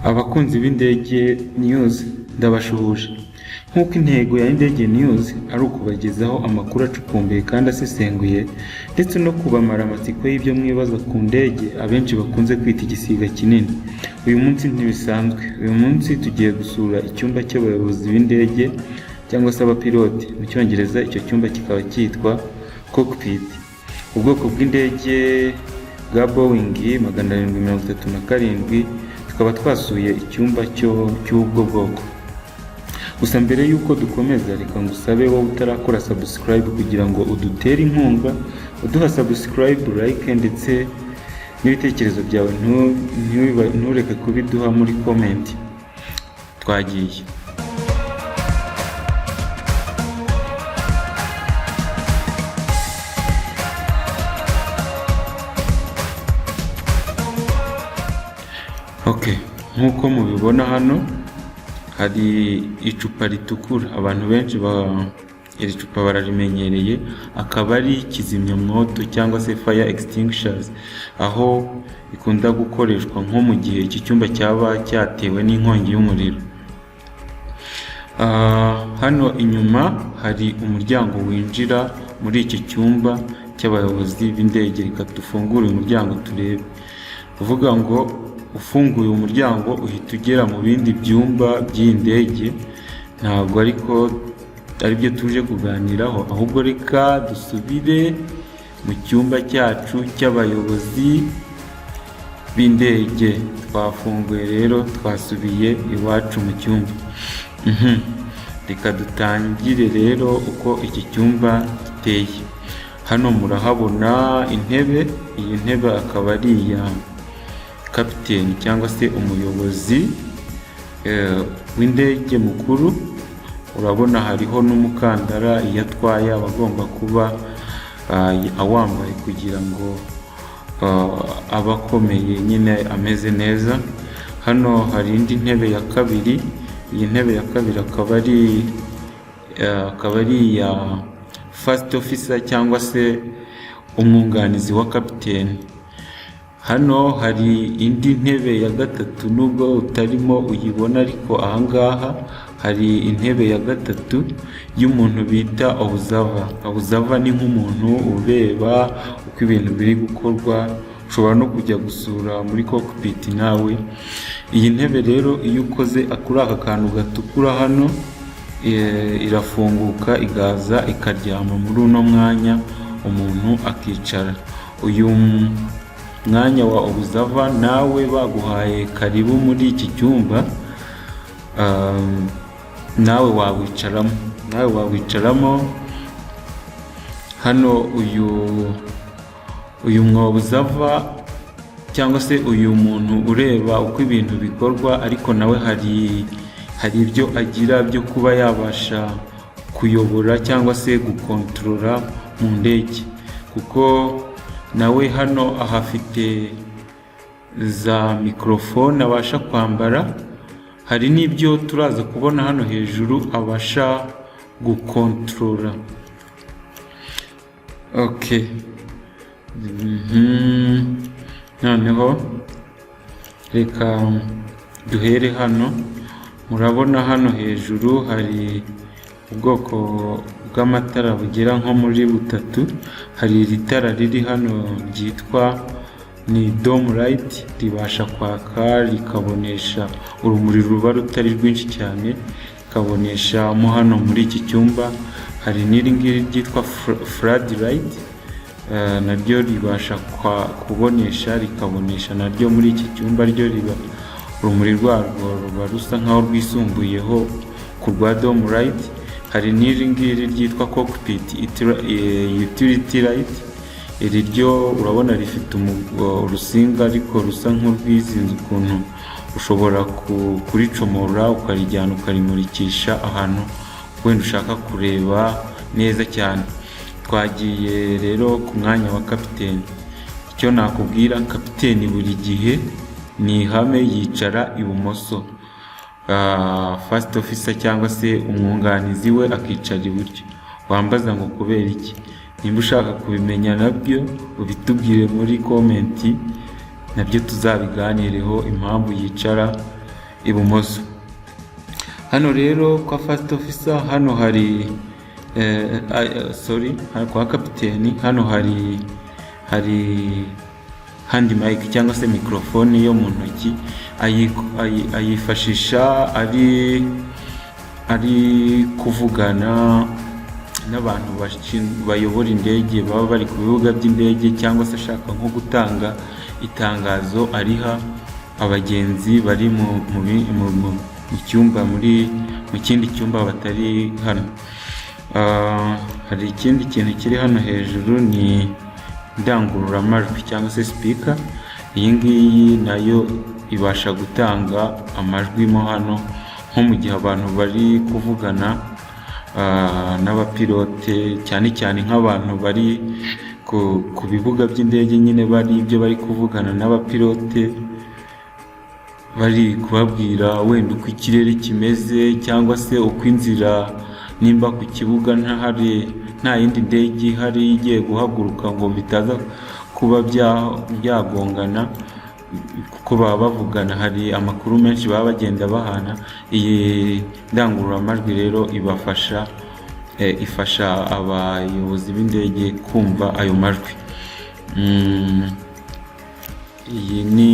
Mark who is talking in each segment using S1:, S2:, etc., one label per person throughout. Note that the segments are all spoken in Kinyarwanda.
S1: Abakunzi b'Indege News, ndabashuhuje. Nk'uko intego ya Indege News ari ukubagezaho amakuru acukumbuye kandi asesenguye, ndetse no kubamara amatsiko y'ibyo mwibaza ku ndege abenshi bakunze kwita igisiga kinini. Uyu munsi ntibisanzwe. Uyu munsi tugiye gusura icyumba cy'abayobozi b'indege cyangwa se abapilote. Mu Cyongereza icyo cyumba kikaba cyitwa cockpit. Ubwoko bw'indege bwa Boeing 737, tukaba twasuye icyumba cy'ubwo bwoko. Gusa mbere y'uko dukomeza, reka ngusabe wowe utarakora subscribe kugira ngo udutere inkunga uduha subscribe, like, ndetse n'ibitekerezo byawe ntureke kubiduha muri comment. Twagiye. Ok, nk'uko mubibona hano hari icupa ritukura. Abantu benshi iri cupa bararimenyereye, akaba ari kizimyamwoto cyangwa se fire extinguishers, aho ikunda gukoreshwa nko mu gihe iki cyumba cyaba cyatewe n'inkongi y'umuriro. Hano inyuma hari umuryango winjira muri iki cyumba cy'abayobozi b'indege. Reka dufungure uyu muryango turebe. Kuvuga ngo ufunguye umuryango uhita ugera mu bindi byumba by'iyi ndege, ntabwo ariko aribyo tuje kuganiraho, ahubwo reka dusubire mu cyumba cyacu cy'abayobozi b'indege. Twafunguye rero, twasubiye iwacu mu cyumba. Reka dutangire rero uko iki cyumba giteye. Hano murahabona intebe. Iyi ntebe akaba ari iya kapiteni cyangwa se umuyobozi w'indege mukuru. Urabona hariho n'umukandara. Iyo atwaye aba agomba kuba awambaye kugira ngo abe akomeye nyine, ameze neza. Hano hari indi ntebe ya kabiri. Iyi ntebe ya kabiri akaba ari iya first officer cyangwa se umwunganizi wa kapiteni. Hano hari indi ntebe ya gatatu, nubwo utarimo uyibona, ariko ahangaha hari intebe ya gatatu y'umuntu bita observer. Observer ni nk'umuntu ureba uko ibintu biri gukorwa, ushobora no kujya gusura muri cockpit nawe. Iyi ntebe rero, iyo ukoze kuri aka kantu gatukura hano, irafunguka ikaza ikaryama muri uno mwanya, umuntu akicara. Uyu mwanya wa observer, nawe baguhaye karibu muri iki cyumba, nawe wawicaramo, nawe wawicaramo. Hano uyu mw observer cyangwa se uyu muntu ureba uko ibintu bikorwa, ariko nawe hari ibyo agira byo kuba yabasha kuyobora cyangwa se gukontorora mu ndege, kuko nawe hano ahafite za mikorofone abasha kwambara. Hari n'ibyo turaza kubona hano hejuru abasha gukontorora. Okay. Noneho reka duhere hano. Murabona hano hejuru hari ubwoko bw'amatara bugera nko muri butatu. Hari iri tara riri hano ryitwa ni dome light, ribasha kwaka rikabonesha urumuri ruba rutari rwinshi cyane, rikabonesha mo hano muri iki cyumba. Hari n'iri ngiri ryitwa flood light, naryo ribasha kubonesha, rikabonesha naryo muri iki cyumba. Ryo riba urumuri rwarwo ruba rusa nkaho rwisumbuyeho ku rwa dome light. Hari n'iri ngiri ryitwa cockpit utility light. Iri ryo urabona rifite urusinga ariko rusa nk'urwizinze ukuntu, ushobora kuricomora ukarijyana ukarimurikisha ahantu wenda ushaka kureba neza cyane. Twagiye rero ku mwanya wa kapiteni. Icyo nakubwira, kapiteni buri gihe ni ihame yicara ibumoso, first officer cyangwa se umwunganizi we akicara iburyo. Wambaza ngo kubera iki? Nimba ushaka kubimenya nabyo ubitubwire muri comment, nabyo tuzabiganireho impamvu yicara. ibumoso. Hano rero kwa first officer, hano hari sorry, kwa kapiteni, hano hari hand mic cyangwa se microphone yo mu ntoki. Ayifashisha ari kuvugana n'abantu bayobora indege baba bari ku bibuga by'indege, cyangwa se ashaka nko gutanga itangazo ariha abagenzi bari mu cyumba, mu kindi cyumba batari hano. Hari ikindi kintu kiri hano hejuru, ni indangururamajwi cyangwa se speaker. Iyi ngiyi nayo ibasha gutanga amajwi mo hano, nko mu gihe abantu bari kuvugana n'abapilote, cyane cyane nk'abantu bari ku bibuga by'indege nyine, bari ibyo bari kuvugana n'abapilote, bari kubabwira wenda uko ikirere kimeze cyangwa se uko inzira, nimba ku kibuga ntahari, nta yindi ndege ihari igiye guhaguruka, ngo bitaza kuba byagongana, kuko baba bavugana, hari amakuru menshi baba bagenda bahana. Iyi ndangururamajwi rero ibafasha, ifasha abayobozi b'indege kumva ayo majwi. Iyi ni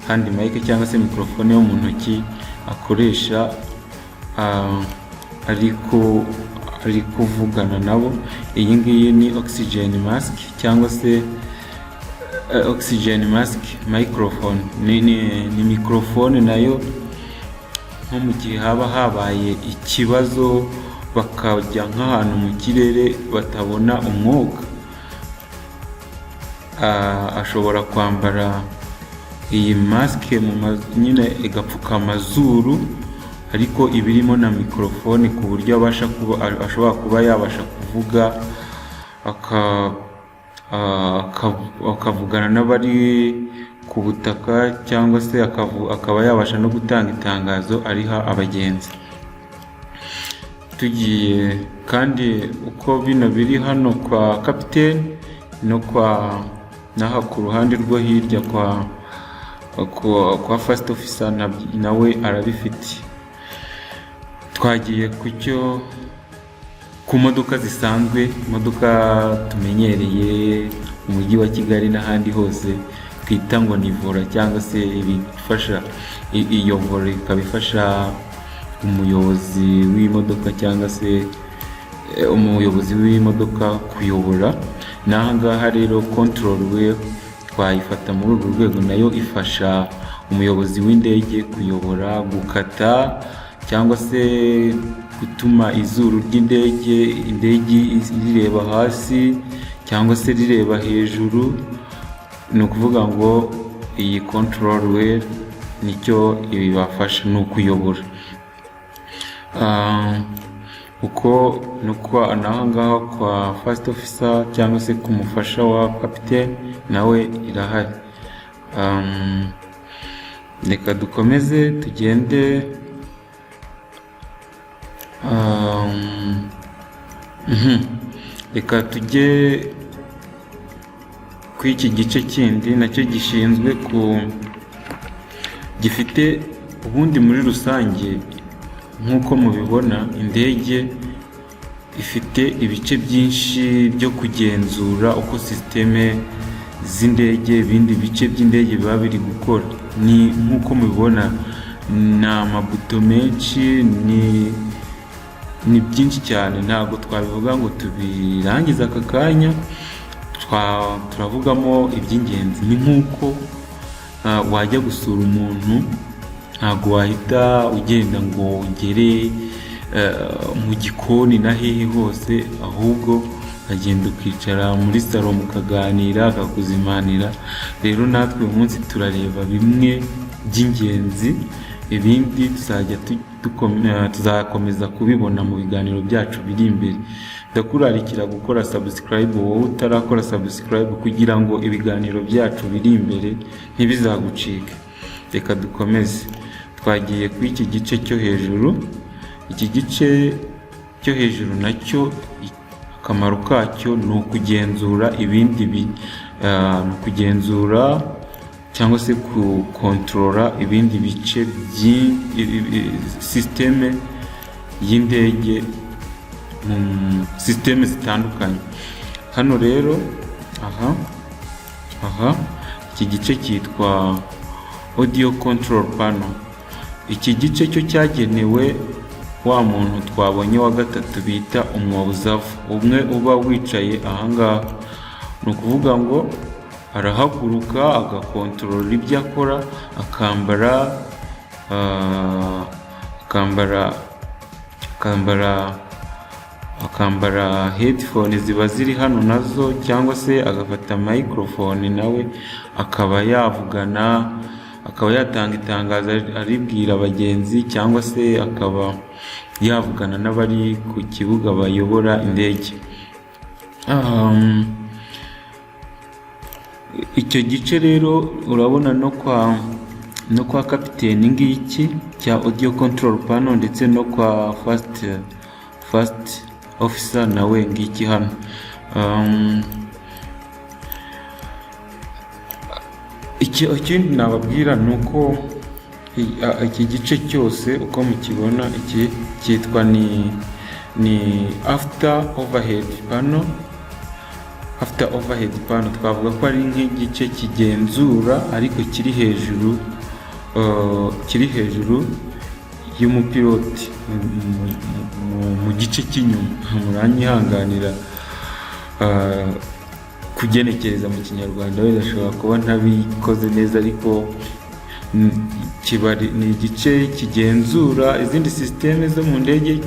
S1: hand mic cyangwa se microphone yo mu ntoki akoresha ariko ari kuvugana nabo. Iyi ngiyi ni oxygen mask cyangwa se oxygen mask microphone. Ni microphone nayo, nko mu gihe haba habaye ikibazo, bakajya nk'ahantu mu kirere batabona umwuka, ashobora kwambara iyi masike nyine igapfuka amazuru, ariko iba irimo na microphone, ku buryo abasha kuba ashobora kuba yabasha kuvuga, akavugana n'abari ku butaka, cyangwa se akaba yabasha no gutanga itangazo ariha abagenzi. Tugiye kandi uko bino biri hano kwa kapiteni no kwa n'aha ku ruhande rwo hirya kwa first officer, nawe arabifite. Twagiye ku modoka zisanzwe, imodoka tumenyereye mu mujyi wa Kigali n'ahandi hose twita ngo ni volant, cyangwa se ibifasha iyo volant ikaba ifasha umuyobozi w'imodoka cyangwa se umuyobozi w'imodoka kuyobora. N'aha ngaha rero control wheel twayifata muri urwo rwego, nayo ifasha umuyobozi w'indege kuyobora, gukata cyangwa se gutuma izuru ry'indege, indege rireba hasi cyangwa se rireba hejuru. Ni ukuvuga ngo iyi control wheel nicyo ibibafasha, ni ukuyobora. Uko nuko n'aha ngaha kwa first officer cyangwa se ku mufasha wa kapitene nawe irahari. Reka dukomeze tugende. Reka tujye ku iki gice kindi nacyo gishinzwe ku gifite ubundi muri rusange. Nk'uko mubibona, indege ifite ibice byinshi byo kugenzura uko sisiteme z'indege, ibindi bice by'indege biba biri gukora. Ni nk'uko mubibona, ni amabuto menshi, ni byinshi cyane, ntabwo twabivuga ngo tubirangize aka kanya. Turavugamo iby'ingenzi. Ni nk'uko wajya gusura umuntu, ntabwo wahita ugenda ngo ugere mu gikoni na hehe hose, ahubwo ukagenda ukicara muri salo mukaganira, akakuzimanira. Rero natwe uyu munsi turareba bimwe by'ingenzi, ibindi tuzajya tuzakomeza kubibona mu biganiro byacu biri imbere. Ndakurarikira gukora subscribe, wowe utarakora subscribe, kugira ngo ibiganiro byacu biri imbere ntibizagucike. Reka dukomeze. Twagiye kuri iki gice cyo hejuru. Iki gice cyo hejuru nacyo akamaro kacyo ni ukugenzura ibindi, ni ukugenzura cyangwa se gukontorora ibindi bice, système y'indege, mu système zitandukanye. Hano rero, aha iki gice cyitwa audio control panel. Iki gice cyo cyagenewe wa muntu twabonye wa gatatu bita umu observer, umwe uba wicaye ahangaha. Ni ukuvuga ngo arahaguruka agakontorora ibyo akora, akambara headphone ziba ziri hano nazo, cyangwa se agafata microphone nawe akaba yavugana, akaba yatanga itangazo aribwira abagenzi, cyangwa se akaba yavugana n'abari ku kibuga bayobora indege. Icyo gice rero urabona no kwa kapiteni ngiki cya audio control panel, ndetse no kwa first officer nawe ngiki hano. Ikindi nababwira ni uko iki gice cyose uko mukibona, iki cyitwa ni after overhead panel. After overhead panel twavuga ko ari nk'igice kigenzura ariko kiri hejuru y'umupiloti mu gice cy'inyuma. Muranyihanganira kugenekereza mu Kinyarwanda, wenda ashobora kuba ntabikoze neza, ariko kiba ni igice kigenzura izindi système zo mu ndege,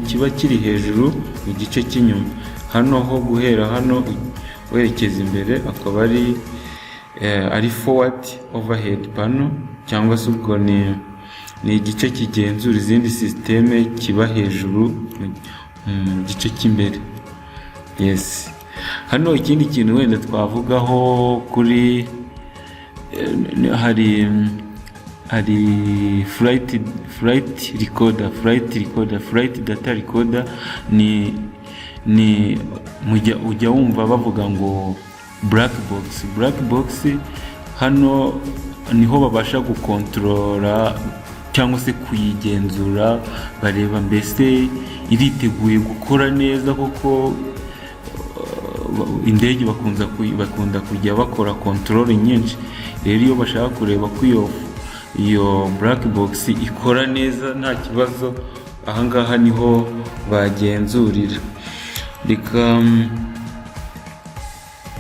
S1: kiba kiri hejuru mu gice cy'inyuma. Hano ho guhera hano werekeza imbere akaba ari forward overhead panel, cyangwa se ubwo ni igice kigenzura izindi système kiba hejuru mu gice cy'imbere. Yes, hano ikindi kintu wenda twavugaho kuri hari flight data recorder. Ni mujya ujya wumva bavuga ngo black box. Black box hano niho babasha gukontorora cyangwa se kuyigenzura, bareba mbese iriteguye gukora neza koko. Indege bakunda kujya bakora contrôle nyinshi. Rero iyo bashaka kureba ko iyo black box ikora neza nta kibazo, ahangaha niho bagenzurira. Reka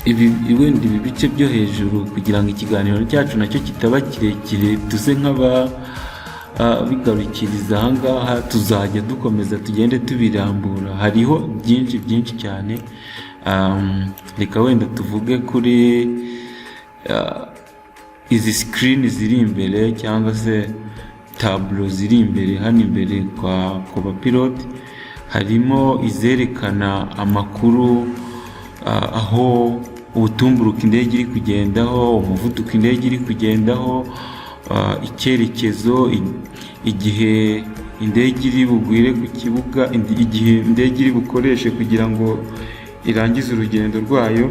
S1: ibi wenda ibi bice byo hejuru, kugira ngo ikiganiro cyacu nacyo kitaba kirekire, tuze nk'aba bigarukiriza ahangaha. Tuzajya dukomeza tugende tubirambura, hariho byinshi byinshi cyane. Reka wenda tuvuge kuri izi screen ziri imbere, cyangwa se tableau ziri imbere hano imbere kwa bapilote. Harimo izerekana amakuru, aho ubutumburuka indege iri kugendaho, umuvuduko indege iri kugendaho, icyerekezo, igihe indege iri bugwire ku kibuga, igihe indege iri bukoreshe kugira ngo irangize urugendo rwayo.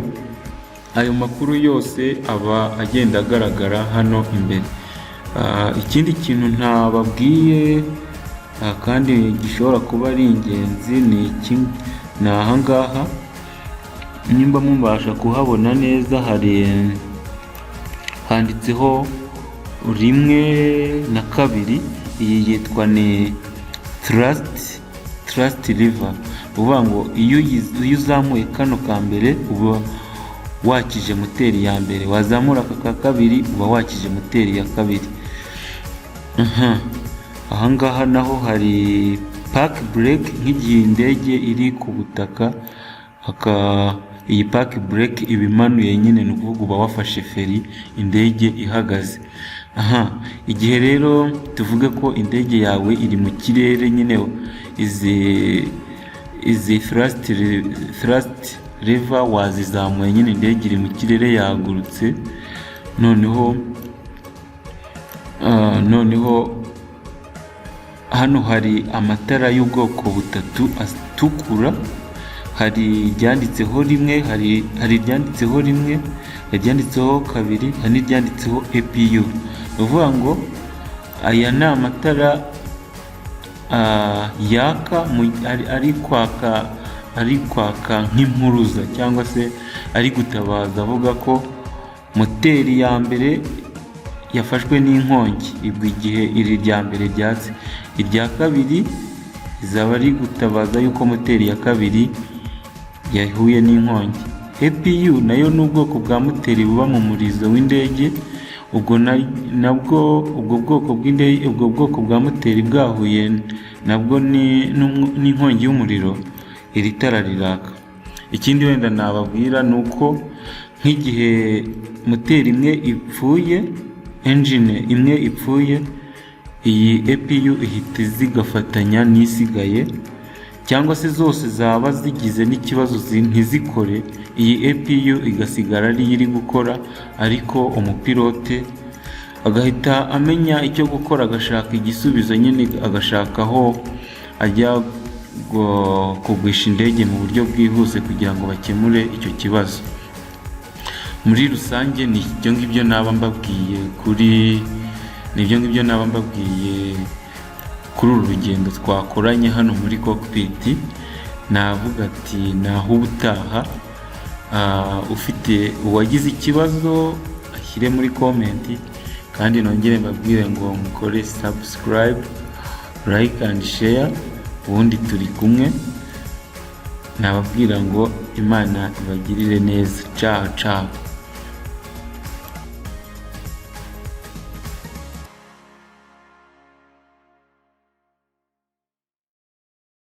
S1: Ayo makuru yose aba agenda agaragara hano imbere. Ikindi kintu ntababwiye kandi gishobora kuba ari ingenzi ni iki, ni ahangaha. Nimba mubasha kuhabona neza, hari handitseho rimwe na kabiri. Iyi yitwa ni thrust lever. Uvuga ngo iyo uzamuye kano ka mbere uba wakije moteri ya mbere, wazamura aka ka kabiri uba wakije moteri ya kabiri. Ahangaha naho hari park brake, nk'igihe indege iri ku butaka aka iyi park brake iba imanuye nyine, ni ukuvuga uba wafashe feri indege ihagaze. Aha igihe rero tuvuge ko indege yawe iri mu kirere nyine, izi thrust lever wazizamuye nyine, indege iri mu kirere yagurutse. Noneho hano hari amatara y'ubwoko butatu atukura. Hari iryanditseho rimwe, hari iryanditseho rimwe, hari iryanditseho kabiri, hari n'iryanditseho APU. Ni ukuvuga ngo aya ni amatara yaka ari kwaka nk'impuruza cyangwa se ari gutabaza, avuga ko moteri ya mbere yafashwe n'inkongi. Ubwo igihe iri rya mbere ryatse, irya kabiri rizaba ari gutabaza yuko moteri ya kabiri yahuye n'inkongi. APU nayo ni ubwoko bwa moteri buba mu murizo w'indege. Ubwo nabwo ubwo bwoko bw'indege, ubwo bwoko bwa moteri bwahuye nabwo n'inkongi y'umuriro, iri tara riraka. Ikindi wenda nababwira ni uko nk'igihe moteri imwe ipfuye, engine imwe ipfuye, iyi APU ihita zigafatanya n'isigaye, cyangwa se zose zaba zigize n'ikibazo ntizikore, iyi APU igasigara ariyo iri gukora, ariko umupilote agahita amenya icyo gukora, agashaka igisubizo nyine, agashaka aho ajya kugwisha indege mu buryo bwihuse kugira ngo bakemure icyo kibazo. Muri rusange ni ibyo ngibyo naba mbabwiye kuri ni ibyo ngibyo naba mbabwiye kuri uru rugendo twakoranye hano muri cockpit. Navuga ati naho ubutaha. Ufite uwagize ikibazo ashyire muri comment, kandi nongere mbabwire ngo mukore subscribe, like and share. Ubundi turi kumwe, nababwira ngo Imana ibagirire neza. Ciao ciao.